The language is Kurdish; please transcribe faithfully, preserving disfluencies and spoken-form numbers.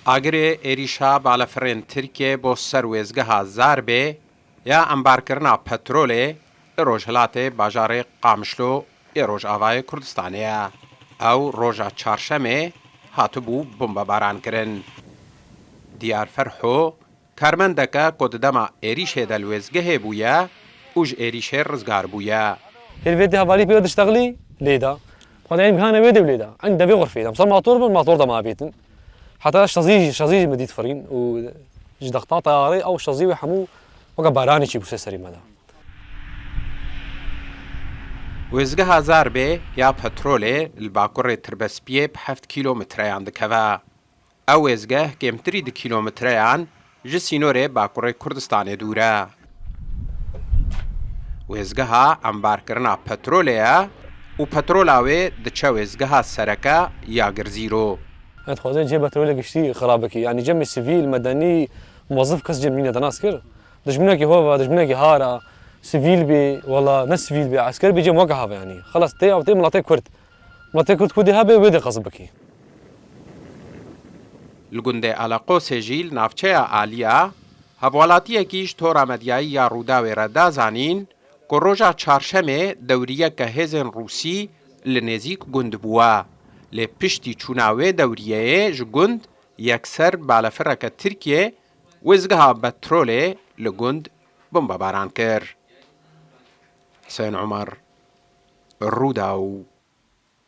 Agirê êrîşa balefirên Tirkiyê bo ser wêzgeha Zarbê ya embarkirina petrolê li rojhilatê bajarê Qamişlo yê Rojavayê Kurdistanê ye. Ew roja çarşemê hatibû bombebaran kirin. Diyar Ferho, karmendeke ku di dema êrîşê de li wêzgehê bûye û ji êrîşê rizgar bûye. Her vê de hevalî pê diştexlî lê de. Xwedayê bihane wê de wê de. Eng devê xurfê de. Misal mator bin, mator da mavêtin. Heta şazî, şazî jî me dît firîn û ji dexta teyarê ew şazî wê hemû weke baranê çî bû ser serî me de. Wêzgeha Zarbê ya petrolê li bakurê Tirbespiyê bi heft kîlometreyan dikeve. Ew wêzgeh kêmtirî di kîlometreyan ji sînorê bakurê Kurdistanê dûr e. Wêzgeha embarkirina petrolê ye û petrola wê diçe wêzgeha sereke ya Girzîro. Ez dixwazim cihê petrolê giştî xirab bikî. Yanî cemê sivîl, medenî, mozif kes cem nîne de nas kir. Dijminekî hov e, dijminekî har e, sivîl bê, wela ne sivîl bê, esker bê cem weke have yanî. Xelas tê ew tê miletê Kurd. Miletê Kurd ku dê hebe wê dê qez bikî. Li gundê Eleqosê jî li navçeya Aliya, hevwelatiyekî ji tora medyayî ya Rûdawê re da zanîn ku roja çarşemê dewriyeke hêzên Rûsî li nêzîk gund bûye. Lê piştî çûna wê dewriyeyê ji gund yekser balefireke Tirkiyê wêzgeha petrolê li gund bombebaran kir. Husên Umer, Rûdaw.